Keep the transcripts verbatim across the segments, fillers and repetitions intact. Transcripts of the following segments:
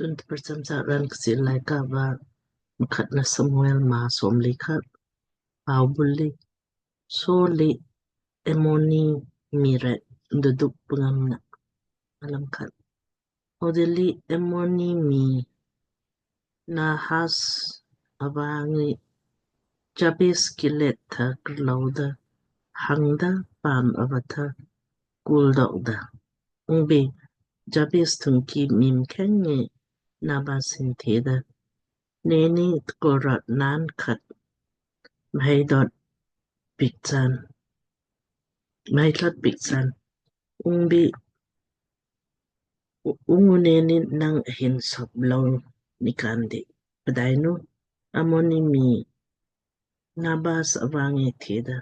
Tun tpar cham sa ran Kchiir Laaika va Mkhatna Samuel maa somli khat. Pau buli Saul li Ammoni mii rek duduk pngam na. Alam khat. Audilli Ammoni mii Nahas ava ngi Jabes Gilead tha krlou da hang da paam ava tha kul dok da. Ungbi Jabes thungki mii mkheng ngi Nahas hin theda, "Neini tkorot naan khat mhai dot piik chaan, mhai tlot piik chaan. Ungbi ungu neini nang ahin sop lou nikaan di." Pdainu Ammoni mii Nahas ava ngi theda,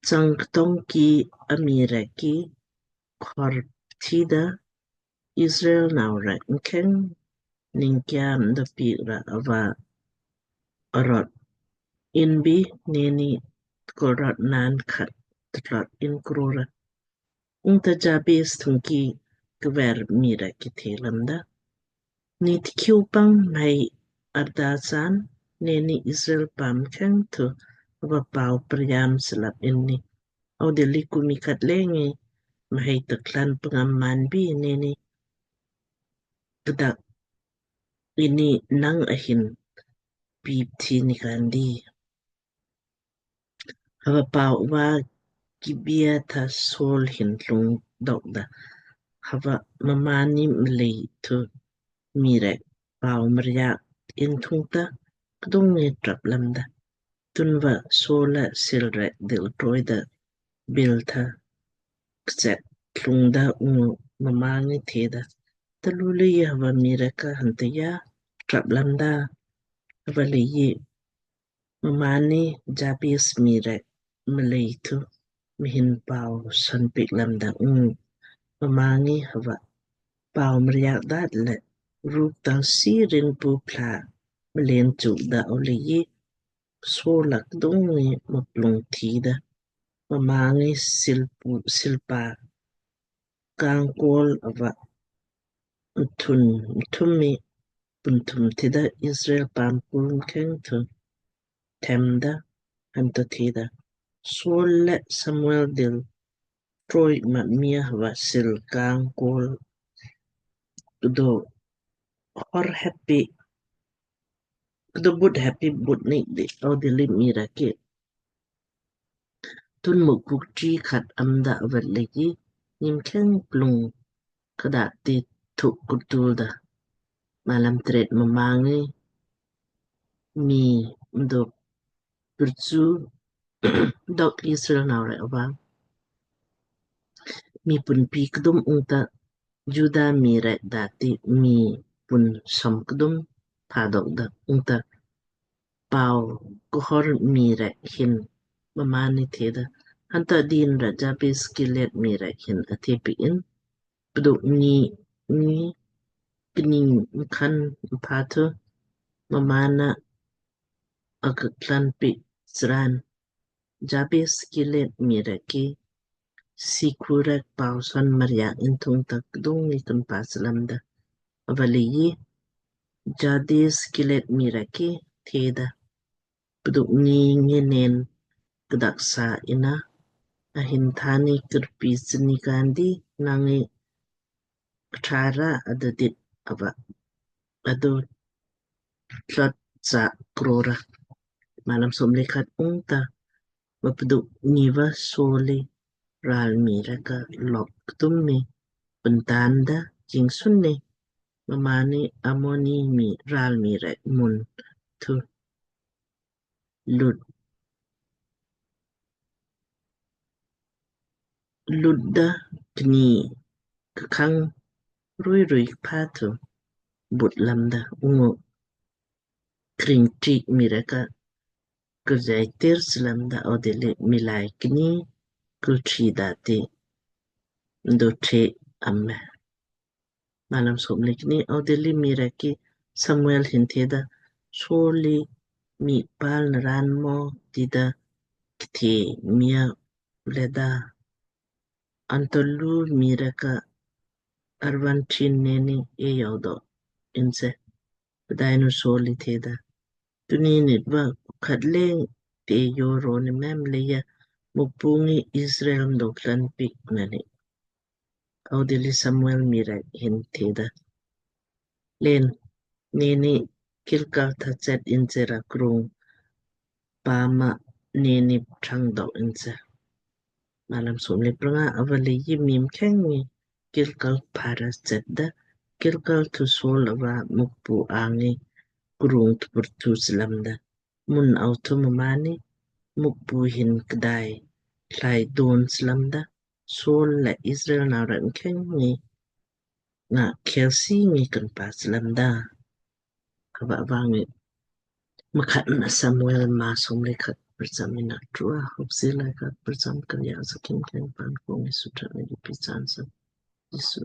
"Chang ktong ki amii rek ki khor thida Israel nau rek mkheng ningkiam da piik ra ava arot inbi neini tkorot naan khat tlot in krora." Ungta Jabes thungki kver mii rek ki the lamda, "Ni tkiu pang mhai arda chaan, neini Israel paam mkheng thu ava pau priam slap inni. Audilli ku mii khat le ngi mhai taklan pngam man bi neini kdak inni nang ahin piik thi nikaan di." Hava pau va Gibea tha Saul hin tlung dok da. Hava mmaanni mlei thu mii rek pau mriak in thungta kdung ngi trap lamda. Tunva Saul la sil rek dil troi da bil tha kchet tlung da ungu mma ngi theda, "Talu leiji hava mii rek ka hantaya trap lamda?" Hava leiji mmaanni Jabes mii rek mlei thu mhin pau san piik lamda ungu mma ngi hava pau mriak daat le ruk tang si rin pu pla mleen chuk da. Audilli Saul la kdung ngi mplung thida. Mma ngi silpu, silpa kangkol ava mthun, mthum mi punthum thida Israel paam kul mkheng thu themda, hanto theda, "Saul le Samuel dil troi ma mii ava sil kangkol kdo hor heppi, kdo but heppi but nik di." Audilli mii rek ki tun mukpuk tri khat amda. Ava leiji mii mkheng plung kdaat ti thuk kurtul da. Malam tret. Mma ngi mii mdo purchu dok Israel nau rek ava mii pun pi kdum ungta Juda mii rek daat ti mii pun som kdum pha dok da. Ungta pau khor mii rek hin mmaanni theda, "Hanta din ra Jabes Gilead mii rek hin athe piik in, pduk ni ni kni mkhan mpha thu mmaanna akaklan piik sraan." Jabes Gilead mii rek ki siku rek pau san mriak in thungta kdung ngi kanpa slamda. Ava leiji Jabes Gilead mii rek ki theda, "Pduk ni ngi nen kdak sa inna, ahin thaanni kirpi sni kandi, nang ngi kṭha ra adadit ava adu tlot sa krora." Malam somlekhat. Ungta mapduk ni va Saul li ral mii rek ka lok kdum mi pntan da jingsun ni mmaanni Ammoni mii ral mii rek mun thu lut, lut da kni kakhang rui rui kpha thu but lamda. Ungu kring tik mii rek ka kjai tir slamda. Audilli miilai kni kulchi dati ndo the amme. Malam somlekni. Audilli mii rek ki Samuel hin theda, "Saul li mii pal naran mo dida kthe mii a leda? Anto lu mii rek ka arvan thin neni e yau do inche. Pdainu Saul li theda, Tunni nit va khat leng te eayou ro ni mem leija Mukpu ngi Israel mdo tlan pik nani. Audilli Samuel mii rek hin theda, Leen, nenni Gilgal tha chet inche ra krung paam ma nenni pthang dok inche. Malam som le pranga. Ava leiji mii mkheng ngi Gilgal pha ra chet da, Gilgal thu Saul ava Mukpu angi krung tupur thu chlamda. Mun au thu mmaanni Mukpu hin kdaai thlai don chlamda. Saul le Israel nau rek mkheng ngi nga khelsi ngi kanpa chlamda. Kava ava ngi Mkhatnah Samuel maa som le khat prcham ina trua hopsi lai khat prcham karya sakin keng pan kong Jisu tha ngi pi chan sa Jisu.